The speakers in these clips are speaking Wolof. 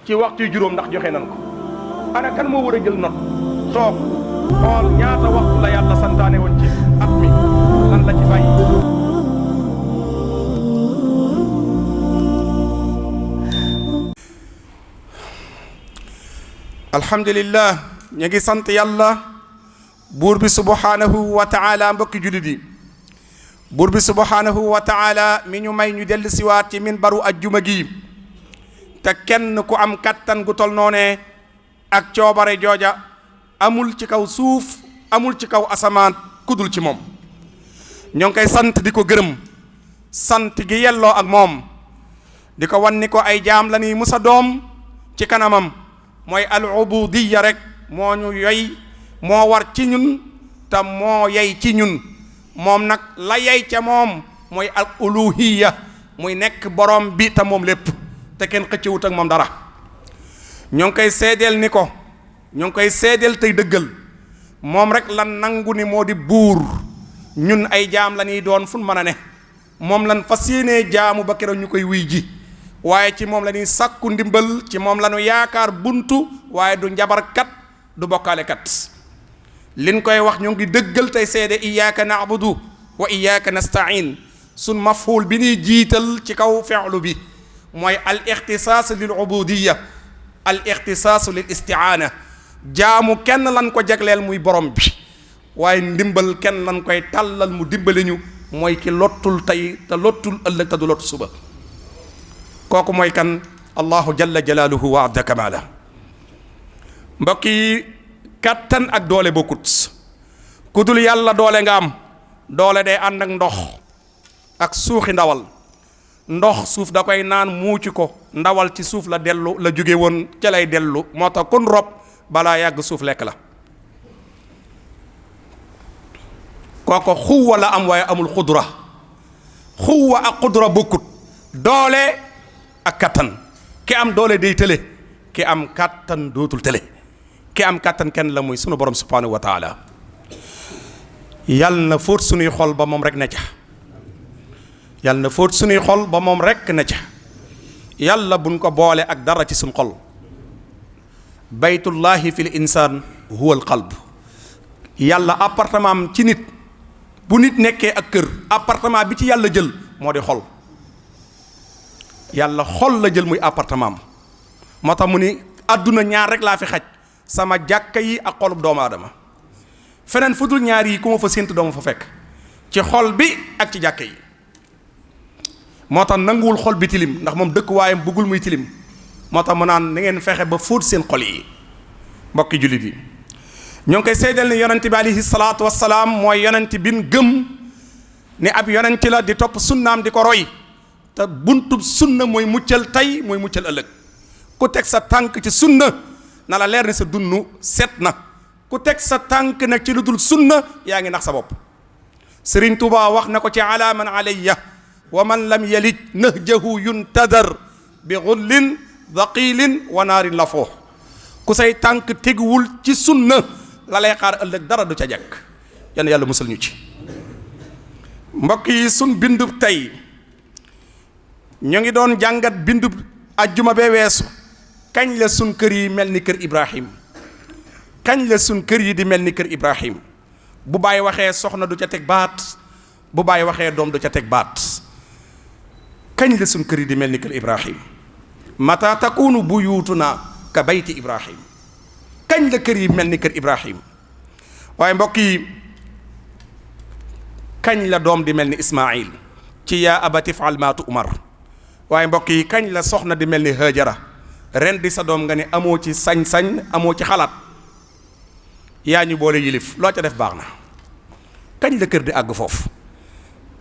ci waxtu juróom ndax joxe nan ko ana kan moo war a jël not toog xool ñaata waxtu la yàlla santaane woon ci at mi lan la ci bàyyi. alhamdulillah ñu ngi sant yàlla buur bi subhanahu wa taala mbokki jullit yi buur bi subhanahu wa taala mi ñu may ñu dellu siwaat ci minbaru ajjuma gi te kenn ku am kattan gu tol noone ak coobare jooja amul ci kaw suuf amul ci kaw asamaan kudul ci moom ñoo ngi koy sant di ko gërëm sant gi yelloo ak moom di ko wan ni ko ay jaam la ni musa doom ci kanamam mooy al ubudiyya rek moo ñu yoy moo war ci ñun te moo yey ci ñun moom nag la yey ca moom mooy al uluhiyya muy nekk borom bi te moom lépp te kenn xëccewut ak moom dara ñoo ngi koy seedeel ni ko ñoo ngi koy seedeel tey dëggal moom rek lan nangu ni moo di buur ñun ay jaam la ñuy doon fu mën a ne moom lan fas yéenee jaamu ba keroog ñu koy wuy ji waaye ci moom la ñuy sàkku ndimbal ci moom la ñu yaakaar buntu waaye du njabarkat du bokkaalekat liñ koy wax ñu ngi dëggal tey seede iyyaka na'budu wa iyyaka nasta'in sun mafhul bi ñuy jiital ci kaw fi'lu bi mooy al ixtisaas lil ubudiyya al ixtisaas lil isti'aana jaamu kenn lan ko jagleel muy borom bi waaye ndimbal kenn lan koy tàllal mu dimbali ñu mooy ki lottul tey te lottul ëllëg te du lott suba kooku mooy kan allahu jalla jalaaluhu wa adda kamaala mbokk yi kattan ak doole bokkut ku dul yàlla doole nga am doole day ànd ak ndox ak suuxi ndawal ndox suuf da koy naan muuci ko ndawal ci suuf la dellu la jóge woon ca lay dellu moo tax kun rob balaa yàgg suuf lekk la kooko xuwa la am waaye amul xudra xuwa ak xudra bokkut doole ak kattan ki am doole day tële ki am kattan dootul tële ki am kattan kenn la muy sunu borom subhanahu wa taala yàlla na fóot sunuy xol ba moom rek ne ca yàlla na fóot sunuy xol ba moom rek ne ca yàlla buñ ko boole ak dara ci suñ xol baytullahi fil insaan huwa al qalb yàlla appartement am ci nit bu nit nekkee ak kër appartement bi ci yàlla jël moo di xol yàlla xol la jël muy appartement am moo tax mu ni àdduna ñaar rek laa fi xaj sama jàkka yi ak xolub doomu aadama feneen fu dul ñaar yi ku ma fa sént doomu fa fekk ci xol bi ak ci jàkka yi moo tax nanguwul xol bi tilim ndax moom dëkkuwaayam bëggul muy tilim moo tax mu naan na ngeen fexe ba fóot seen xol yi mbokki jullit yi ñoo ngi koy seedal ni yonent bi alayhi salaatu wassalaam mooy yonent bin gëm ni ab yonent la di topp sunnaam di ko roy te buntub sunna mooy muccal tey mooy muccal ëllëg ku teg sa tànk ci sunna na la leer ne sa dunnu set na ku teg sa tànk nag ci lu dul sunna yaa ngi nax sa bopp Sëriñ Tuubaa wax na ko ci ala man alayya wa man lam yalij nahjahu yuntadar bi xullin daqilin wa naarin la foox ku say tànk teguwul ci sunna la lay xaar ëllëg dara du ca jekk yan yàlla musal ñu ci mbokk yi sun bindub tey ñu ngi doon jàngat bindub ajjuma bee weesu kañ la sun kër yi mel ni kër Ibrahim kañ la sun kër yi di mel ni kër Ibrahim bu bàyyi waxee soxna du ca teg baat bu bàyyi waxee doom du ca teg baat kañ la sun kër yi di mel ni kër Ibrahim mata takunu buyutuna ka bayti Ibrahim kañ la kër yi mel ni kër Ibrahim waaye mbokk yi kañ la doom di mel ni Ismaïl ci yaa abati fa'al maa tu'mar waaye mbokk yi kañ la soxna di mel ni Hajara ren di sa doom nga ne amoo ci sañ-sañ amoo ci xalaat yaa ñu boole yilif loo ca def baax na kañ la kër di àgg foofu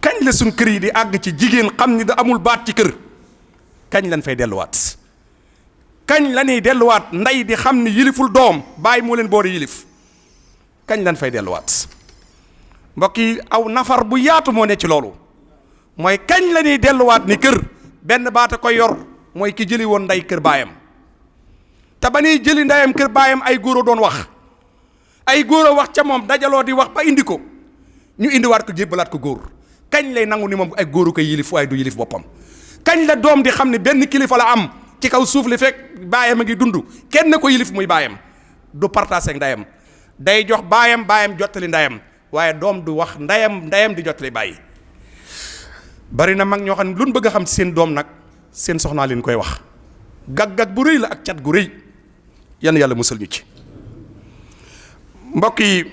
kañ la suñ kër yi di àgg ci jigéen xam ni da amul baat ci kër kañ lañ fay delluwaat kañ la ñuy delluwaat ndey di xam ni yiliful doom bàyyi moo leen boole yilif kañ lañ fay delluwaat mbokk yi aw nafar bu yaatu moo ne ci loolu mooy kañ la ñuy delluwaat ni kër benn baata koy yor mooy ki jëli woon ndey kër baayam te ba ñuy jëli ndeyam kër baayam ay góor a doon wax ay góor a wax ca moom dajaloo di wax ba indi ko ñu indiwaat ko jébbalaat ko góor kañ lay nangu ni moom ay góoru koy yilif waaye du yilif boppam kañ la doom di xam ne benn kilifa la am ci kaw suuf li fekk baayam a ngi dund kenn ko yilif muy baayam du partage ak ndeyam day jox baayam jottali ndeyam waaye doom du wax ndeyam di jottali bàyyi. bari na mag ñoo xam ne lu ñu bëgg a xam ci seen doom nag seen soxnaa leen koy wax gag-gag bu rëy la ak cat gu rëy yan yàlla musal ñu ci. mbokk yi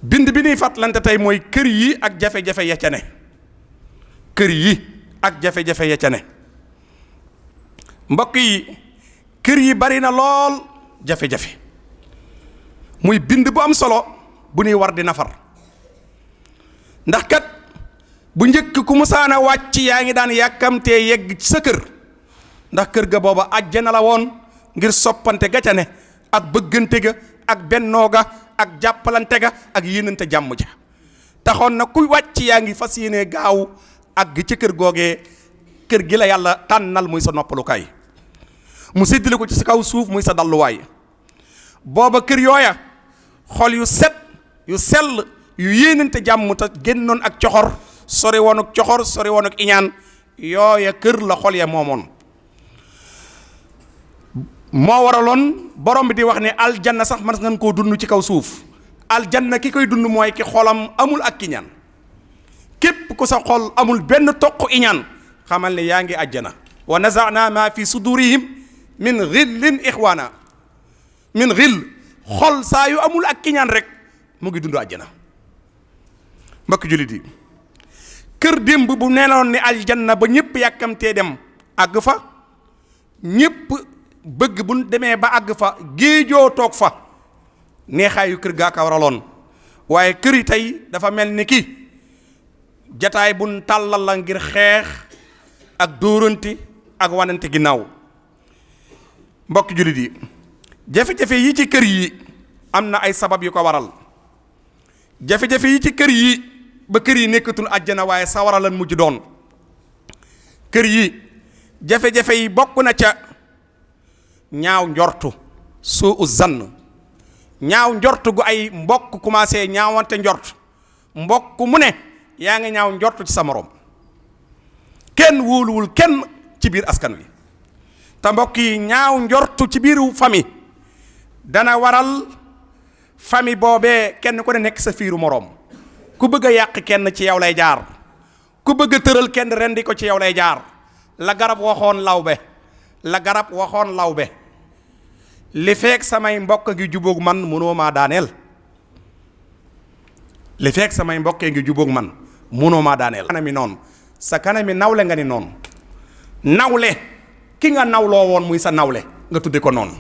bind bi ñuy fàttalante tey mooy kër yi ak jafe-jafe ya ca ne kër yi ak jafe-jafe ya ca ne mbokk yi kër yi bari na lool jafe-jafe muy bind bu am solo bu ñuy war di nafar ndax kat bu njëkk ku musaana wàcc yaa ngi daan yàkkamtee yegg ci sa kër ndax kër ga booba àjjana la woon ngir soppante ga ca ne ak bëggante ga ak bennoo ga ak jàppalante ga ak yéenante jàmm ja taxoon na kuy wàcc yaa ngi fas yéene gaaw ak ci kër googee kër gi la yàlla tànnal muy sa noppalukaay mu séddale ko ci sa kaw suuf muy sa dalluwaay booba kër yooya xol yu set yu sell yu yéenante jàmm te génnoon ak coxor sori woon ak coxor sori woon ak iñaan yooya kër la xol ya moomoon moo waraloon borom bi di wax ne aljanna sax man ngeen koo dund ci kaw suuf aljanna ki koy dund mooy ki xolam amul ak kiñaan képp ku sa xol amul benn toq iñaan xamal ne yaa ngi àjjana wa nazana ma fi sudurihim min ghillin ixwaana min ghill xol saa yu amul ak kiñaan rek mu ngi dund àjjana. mbokk jullit yi kër démb bu neenoon ni aljanna ba ñëpp yàkkamtee dem àgg fa ñëpp bëgg bu demee ba àgg fa géejoo toog fa neexaayu kër gaa ka waraloon waaye kër yi tey dafa mel ni ki jataay buñ tàllal la ngir xeex ak dóorante ak wanante ginnaaw. mbokk jullit yi jafe-jafe yi ci kër yi am na ay sabab yu ko waral jafe-jafe yi ci kër yi ba kër yi nekkatul àjjana waaye sawara lan mujj doon kër yi jafe-jafe yi bokk na ca ñaaw njortu suu zann ñaaw njort gu ay mbokk commencé ñaawante njort mbokk mu ne yaa ngi ñaaw njort ci sa morom kenn wóoluwul kenn ci biir askan wi te mbokk yi ñaaw njortu ci biiru famille dana waral famille boobee kenn ku ne nekk sa fiiru moroom ku bëgg a yàq kenn ci yow lay jaar ku bëgg a tëral kenn rendi ko ci yow lay jaar la garab waxoon lawbe li fekk samay mbokk ngi jubóog man munoo maa daaneel li fekk samay mbokkee ngi jubóog man munoo maa daaneel kanami noonu sa kanami nawle nga ni noonu nawle ki nga nawloo woon muy sa nawle nga tudde ko noonu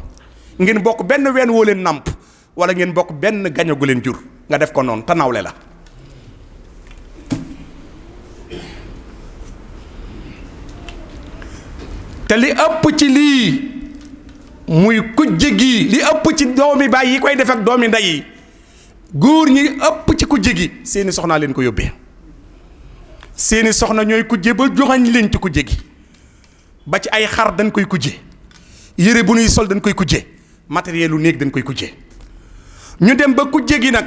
ngeen bokk benn ween woo leen namp wala ngeen bokk benn gaño gu leen jur nga def ko noonu te nawle la te li ëpp ci lii muy kujje gi li ëpp ci doomi baay yi koy def ak doomi ndey yi góor ñi ëpp ci kujje gi seeni soxnaa leen ko yóbbee seeni soxna ñooy kujje ba joxañ leen ci kujje gi ba ci ay xar dañ koy kujje yére bu nuy sol dañ koy kujje matériel lu néeg dañ koy kujje ñu dem ba kujje gi nag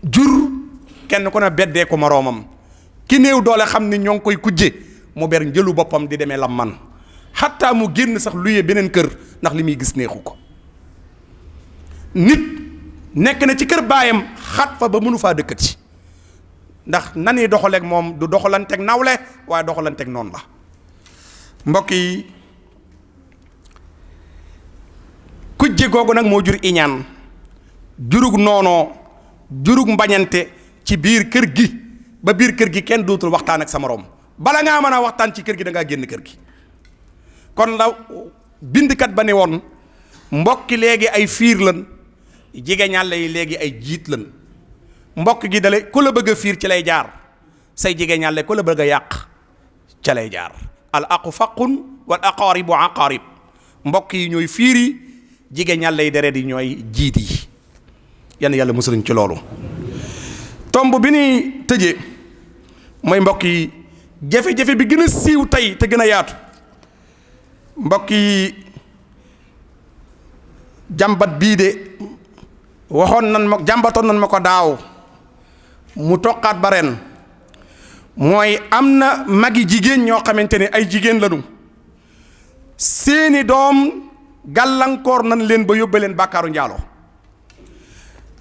jur kenn ku ne beddee ko moroomam ki néew doole xam ni ñoo ngi koy kujje mu ber njëlu boppam di demee lam man xattaa mu génn sax luyee beneen kër ndax li muy gis neexu ko nit nekk na ci kër baayam xat fa ba mënu faa dëkkati ndax nani doxaleeg moom du doxalanteeg nawle waaye doxalanteeg noonu la. mbokk yi kujje googu nag moo jur iñaan jurug noonoo jurug mbañante ci biir kër gi ba biir kër gi kenn dootul waxtaan ak sa moroom bala ngaa mën a waxtaan ci kër gi da ngaa génn kër gi. kon la bindkat ba ne woon mbokki léegi ay fiir lan jigéen ñàlle yi léegi ay jiit lan mbokk gi dale ku la bëgg a fiir ci lay jaar say jigéen ñàlle ku la bëgg a yàq ca lay jaar al aqu faqun wal aqaribu aqarib mbokk yi ñooy fiir yi jigéen ñàlle yi deret yi ñooy jiit yi yan yàlla musaluñ ci loolu. tomb bi ñuy tëjee mooy mbokk yi jafe-jafe bi gën a siiw tey te gën a yaatu mbokk yi jàmbat bii de jàmbatoon nan ma ko daaw mu toqaat ba ren mooy am na magi jigéen ñoo xamante ne ay jigéen lañu seeni doom gàllankoor nañ leen ba yóbbe leen bàkkaaru njaaloo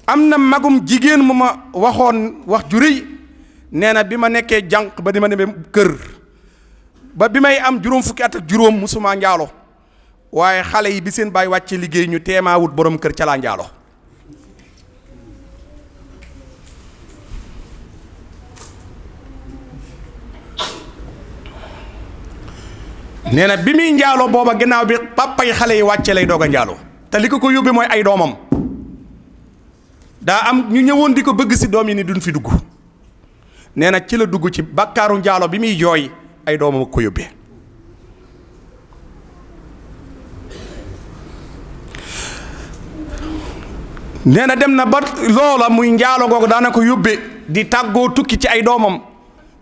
am na magum jigéen mu ma waxoon wax ju rëy nee na bi ma nekkee jànq ba di ma demee kër ba bi may am juróom fukki at ak juróom musuma njaalo waaye xale yi bi seen baay wàcce liggéey ñu teemaawut borom kër ca laa njaalo nee na bi muy njaaloo booba ginnaaw bi papa yi xale yi wàcce lay doog a njaaloo te li ko yóbbee mooy ay doomam daa am ñu ñëwoon di ko bëgg si doom yi ni duñ fi dugg nee na ci la dugg ci bàkkaaru njaalo bi muy jooy ay doomam ak ko yóbbee nee na dem na ba loola muy njaalo googu daana ko yóbbee di tàggoo tukki ci ay doomam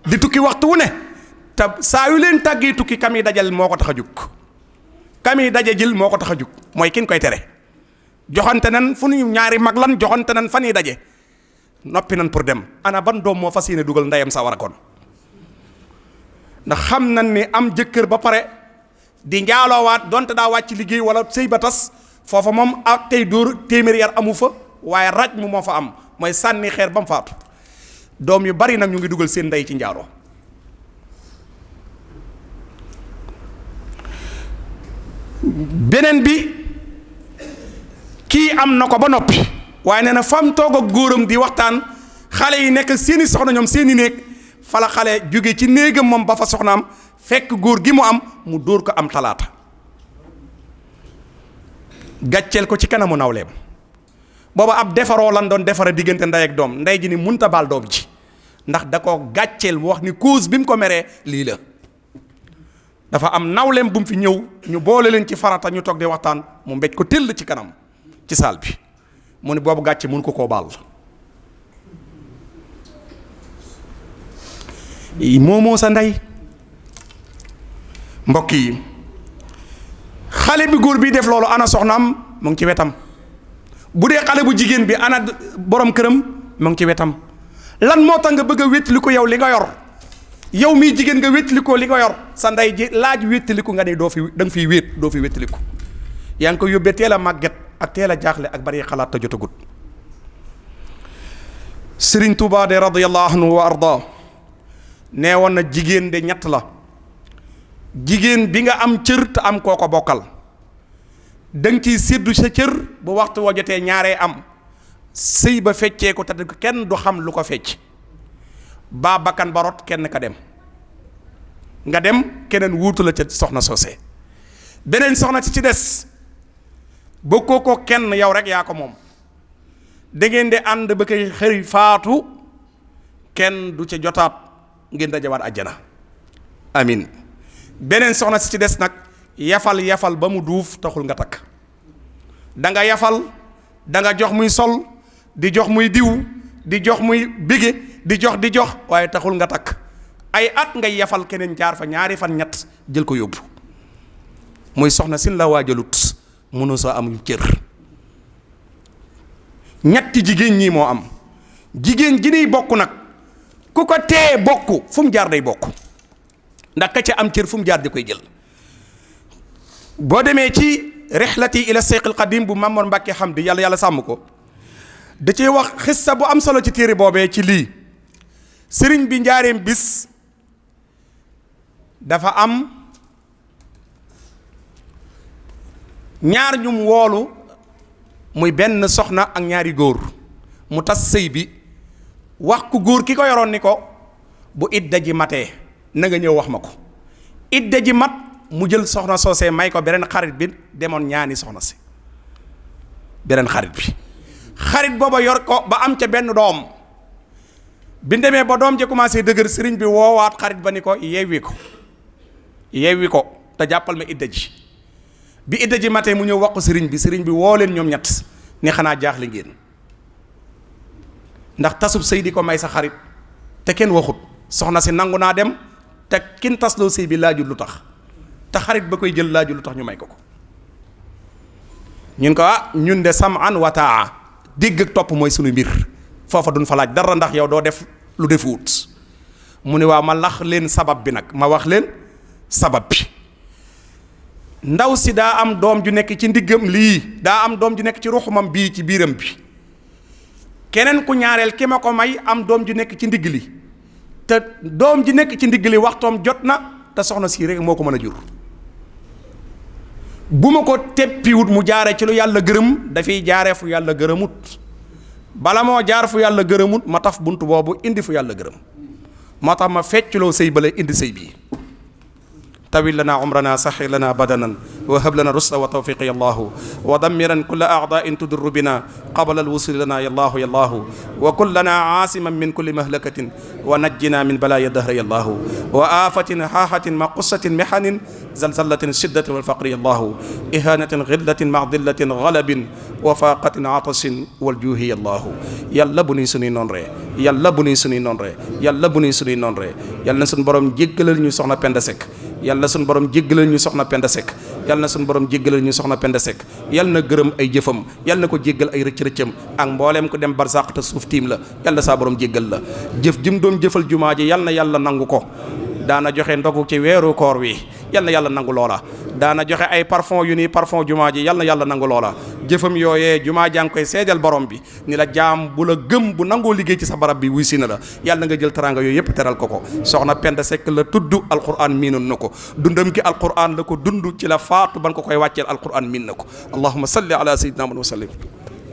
di tukki waxtu wu ne te saa yu leen tàggee tukki kam yi dajal moo ko tax a jug kam yi daje jël moo ko tax a jug mooy kin koy tere joxante nan fu ñu ñaari mag lan joxante nan fan yi daje noppi nan pour dem ana ban doom moo fas yéene dugal ndeyam sa war a kon ndax xam nan ni am jëkkër ba pare di njaaloowaat donte daa wàcc liggéey wala sëy ba tas foofa moom ak tey dóor téeméeri yar amu fa waaye raj mu moo fa am mooy sànni xeer ba mu faatu doom yu bari nag ñu ngi dugal seen ndey ci njaaloo beneen bi kii am na ko ba noppi waaye nee na fam toog ak góoram di waxtaan xale yi nekk seeni soxna ñoom seeni néeg fala xale jóge ci néegam moom ba fa soxnaam fekk góor gi mu am mu dóor ko am talaata gàcceel ko ci kanamu nawleem booba ab defaroo lan doon defara diggante ndey ak doom ndey ji ni munta baal doom ji ndax da ko gàcceel mu wax ni cause bi mu ko meree lii la dafa am nawleem bu mu fi ñëw ñu boole leen ci farata ñu toog di waxtaan mu mbéj ko tëll ci kanam ci saal bi mu ne boobu gàcce mun ko koo baal moomoo sa ndey mbokk yi xale bi góor bi def loolu ana soxnaam mu ngi ci wetam bu dee xale bu jigéen bi ana borom këram mu ngi ci wetam lan moo tax nga bëgg a wétali ko yow li nga yor yow mii jigéen nga wétali ko li nga yor sa ndey ji laaj wétali ko nga ne doo fi da nga fiy wéet doo fi wétali ko yaa ngi ko yóbbee teel a màgget ak teel a jaaxle ak bari xalaat te jotagut Sëriñ Tuubaa de radiyallahu anhu wa arda nee woon na jigéen de ñett la jigéen bi nga am cër te am koo ko bokkal danga ciy séddu sa cër bu waxtu woo jotee ñaaree am sëy ba feccee ko te kenn du xam lu ko fecc baa bakkan ba rot kenn ka dem nga dem keneen wuutu la ca soxna soosee beneen soxna ci des bokkoo ko kenn yow rek yaa ko moom da ngeen di ànd ba koy xëy faatu kenn du ca jotaat ngeen dajawaat àjjana amin beneen soxna si ci des nag yafal ba mu duuf taxul nga takk da nga yafal da nga jox muy sol di jox muy diw di jox muy bige di jox waaye taxul nga takk ay at ngay yafal keneen jaar fa ñaari fan ñett jël ko yóbbu muy soxna sin la waajalut mënu soo am cër ñetti jigéen ñii moo am jigéen ji niy bokk nag ku ko tee bokk fu mu jaar day bokk ndax ka ca am cër fu mu jaar di koy jël boo demee ci rixlati ila Seex al Qadim bu Mamoor Mbàkke Hamdi yàlla sàmm ko da cee wax xissa bu am solo ci téere boobee ci lii sëriñ bi njaareem bis dafa am ñaar ñum woolu muy benn soxna ak ñaari góor mu tas sëy bi wax ku góor ki ko yoroon ni ko bu idda ji matee na nga ñëw wax ma ko idda ji mat mu jël soxna soosee may ko beneen xarit bi demoon ñaani soxna si beneen xarit booba yor ko ba am ca benn doom bi demee ba doom ja commencé dëgër sëriñ bi woowaat xarit ba ni ko yewwi ko te jàppal ma idda ji bi idda ji matee mu ñëw wax ko sëriñ bi woo leen ñoom ñett ni xanaa jaaxle ngeen ndax tasub sëy di ko may sa xarit te kenn waxut soxna si nangu naa dem te kin tasloo sëy bi laajul lu tax te xarit ba koy jël laajul lu tax ñu may ko ñun ko ñun de sam'an wa taa dégg ak topp mooy sunu mbir foofa duñ fa laaj dara ndax yow doo def lu defuwut mu ne waaw ma lax leen sabab bi nag ma wax leen sabab bi. ndaw si daa am doom ju nekk ci ndiggam lii, daa am doom ju nekk ci ruxumam bii ci biiram bi. keneen ku ñaareel ki ma ko may am doom ju nekk ci ndigg li, te doom ji nekk ci ndigg li waxtoom jot na te soxna sii rek moo ko mën a jur. bu ma ko teppiwut mu jaare ci lu yàlla gërëm, dafay jaaree fu yàlla gërëmut. bala moo jaar fu yàlla gërëmut ma taf bunt boobu indi fu yàlla gërëm. moo tax ma fecculoo sëy bale indi sëy bii. tawil lana umrana saxir lana badanan wa hab lana rusda wa tawfiqa ya allahu wa dammiran kulla a'da'in tudurru bina qabla alwusuli lana ya allahu ya allahu wa kun lana aasiman min kulli mahlakatin wa najjina min balaya dahri ya allahu wa afatin haahatin ma qussatin mihanin zalzalatin shiddatin wal faqri ya allahu ihanatin ghillatin ma dillatin ghalabin wa faqatin atashin wal juhi ya allahu yàlla bu nuy sunuy noon ree yàlla bu nuy sunuy noon ree yàlla bu nuy sunuy noon ree yàlla na suñu borom jéggalal ñu soxna Penda Seck yàlla na suñu borom jéggalal ñu soxna Penda Seck yàlla na suñu borom jéggalal ñu soxna Penda Seck yàlla na gërëm ay jëfam yàlla na ko jéggal ay rëcc-rëccam ak mbooleem ko dem barsàq te suuf tiim la yàlla saa borom jéggal la jëf jim doon jëfal jumaa ji yàlla na yàlla nangu ko. daana joxe ndogu ci weeru koor wi yal na yàlla nangu loola. daana joxe ay parfum yu ni parfum jumaa ji yal na yàlla nangu loola. jëfam yooyee jumaa jaa ngi koy seedeel borom bi ni la jaam bu la gëm bu nangoo liggéey ci sa barab bi wuy si na la yàlla nga jël teranga yooyu yëpp teral ko ko. soxna Penda Seck la tudd alquran miinoon na ko dundam gi alquran la ko dund ci la faatu ban ko koy wàcceel alquran miin na ko. allahumma salli ala sayyidina Muhammad wa sallim.